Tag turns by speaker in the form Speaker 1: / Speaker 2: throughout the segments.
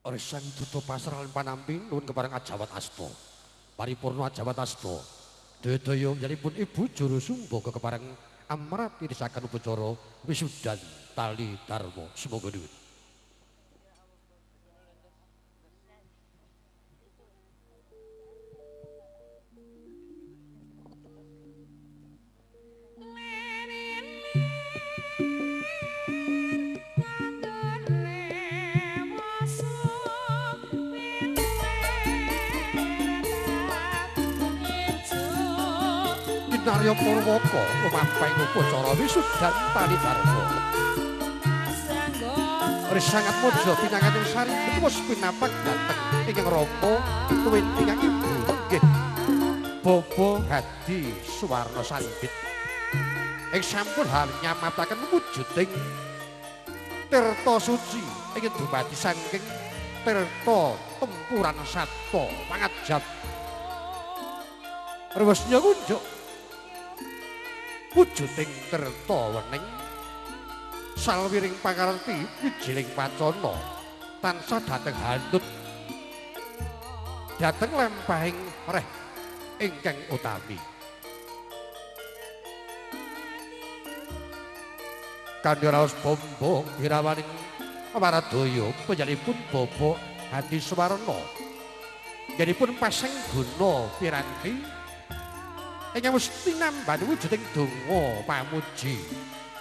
Speaker 1: Resang duta pasrahan panampi nuwun kepareng ajawat asta. Paripurna ajawat asta. Daya-daya njalipun Ibu Juru Sumbaga kepareng amrat tirisaken upacara wisudan tali dharma. Sumangga nuwun. Kinarya Purwaka lumampahing upacara wisudan tali dharma. Risangat mojo pinanganten sari wis pinapak dhateng ingkang rama tuwin ingkang ibu nggih Bapa Hadi Suwarna Sambit ing sampun nyamataken wujuding tirta suci ing dumadi saking tirta tempuran sato pangajap rewesnya kunjuk wujuding tirta wening salwiring pangarti wijiling wacana tansah dhateng handut dhateng lempahing reh ingkang utami. Kanthi raos bombong birawaning waradaya panjenenganipun Bapak Hadi Suwarna njenipun paseng guna piranti ingkang wis tinambani wujuding donga pamuji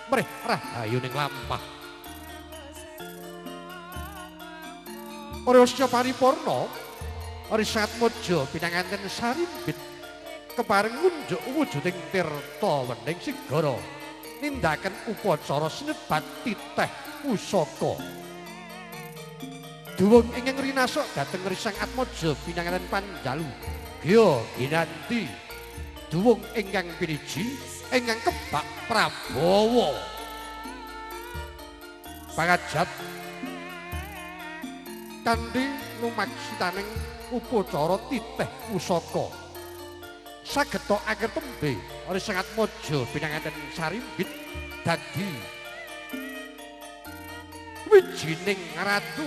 Speaker 1: mrih rahayuning lampah. Ora paripurna Risat mojo pinanganten sarimbit kepareng ngunjuk wujuding tirta wening segara nindaken upacara sinebat titeh pusaka. Duwung ingkang rinasuk dhateng Risang Atmaja pinanganten panjalu gya ginanti duwung ingkang piniji ingkang kebak Prabawa. Pangajap kanthi lumaksitaning upacara titeh pusaka sageta akhir tembe Risang Atmaja pinanganten sarimbit dadi wijining ratu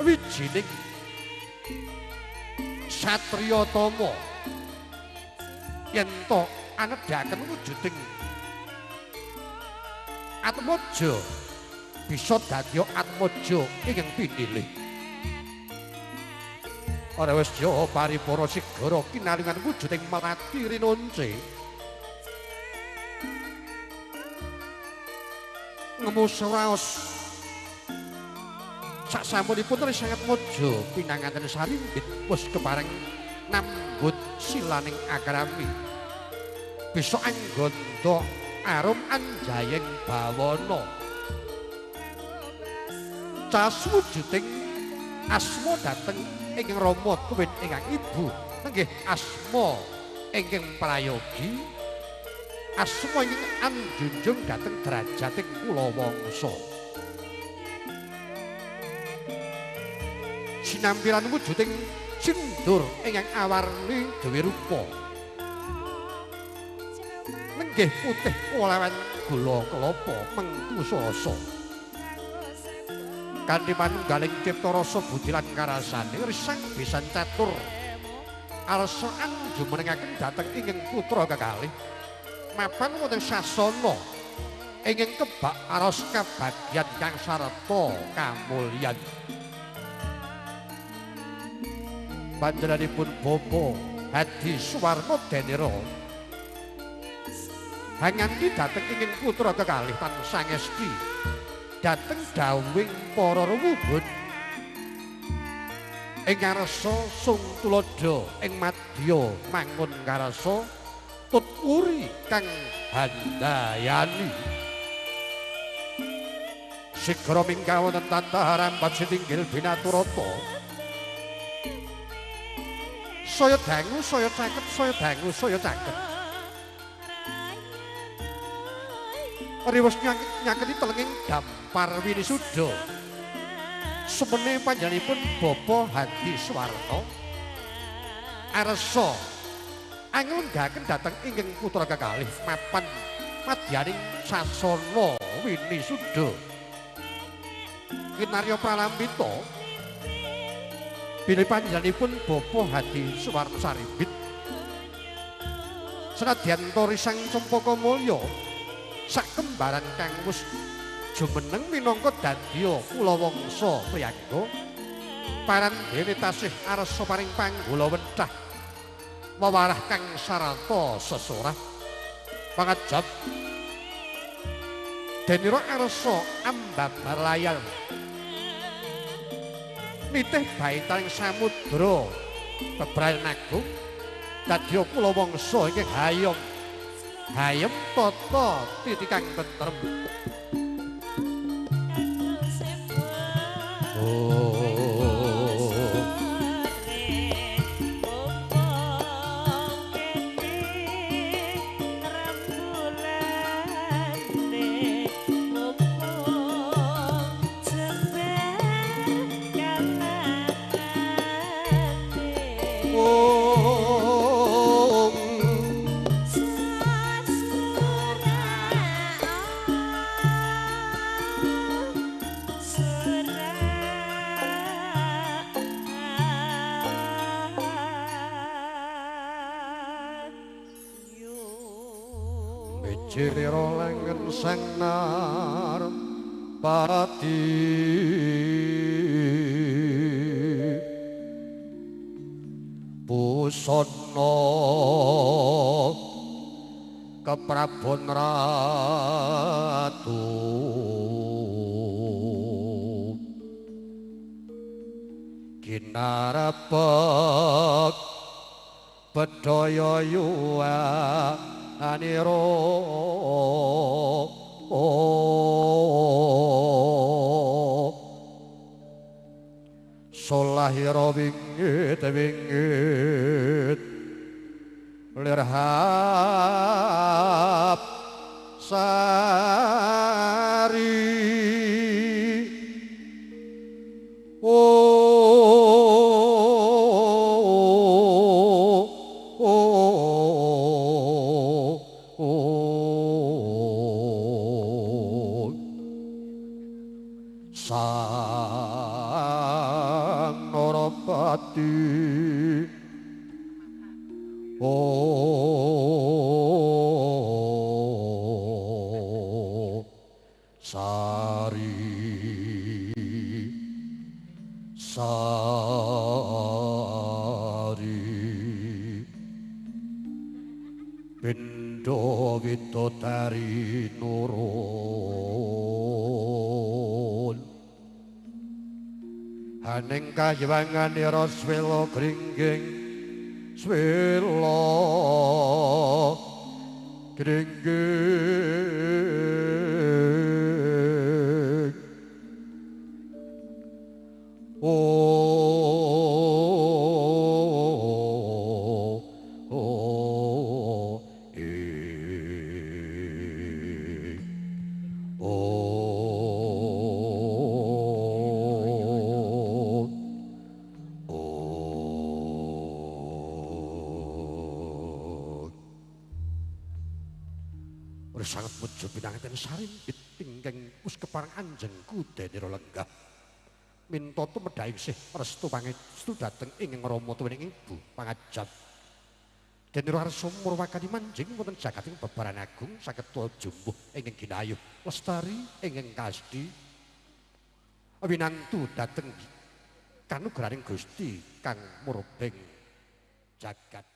Speaker 1: wijining satriya tama yen to anedhaken wujuding Atmaja bisa dadi Atmaja ingkang pinilih. Ora wis ya paripurna segara kinalingan wujuding melati rinonce ngemus raos saksampunipun Risang Atmaja pinanganten sarimbit wis kepareng nambut silaning akrami bisa angganda arum anjayeng bawana cas wujuding asma dhateng ingkang rama tuwin ingkang ibu nenggih asma ingkang prayogi asma ingkang anjunjung dhateng derajating kula wangsa. Sinampilan wujuding sindur ingkang awarni dewi rupa nenggih putih kulawan gula kelapa mengku rasa kanthi manunggaling cipta rasa budi lan karasane Risang bisan catur arsa anjumenengaken dhateng ingkang putra kekalih mapan wonten sasana ingkang kebak aros kabagyan kang sarta kamulyan. Panjenenganipun Bapa Hadi Suwarna Denira hanganti dhateng ingkang putra kekalih tansah ngesti dhateng dawuhing para ruwuhun ing ngarsa sung tuladha ing madya mangun karasa tut wuri kang handayani. Sigra minggah wonten tantah rambat sitinggil binaturata saya dangu saya caket saya dangu saya caket riwes nyaketi telenging dampar winisuda. Semene panjenenganipun Bapa Hadi Suwarna arsa anglenggaken dhateng ingkang putra kekalih mapan madyaning sasana winisuda. Kinarya pralambita Bilih panjenenganipun Bapa Hadi Suwarno Sarimbit senadyan to Risang Cempaka Mulya sak kembaran kang wis jumeneng minangka dadya kula wangsa priyangga paran dene tasih arsa paring panggula wenthah wewarah kang sarata sesorah pangajap denira arsa ambabar layar nitih baitaning samudra bebrayan agung dadya kula wangsa ingkang hayom hayem tata titi kang tentrem. Langen sang narpati busana keprabon ratu kinarepek bedhaya yuwa anira solahira wingit wingit lirhap sari Sang Narapati oh sari sari pindha widodari nurun haning kayiwanganira swela gringging swela gringging oh oh eh oh sangat mujo pinanganten sarimbit ingkang wis kepareng anjengku denira lenggah minta tumedhahing sih restu pangestu dhateng ingkang rama tuwining ibu pangajap denira arsa murwakani manjing wonten jagating bebaran agung saged jumbuh ingkang ginayuh lestari ingkang kasti winantu dhateng kanugrahaning Gusti kang murbeng jagat.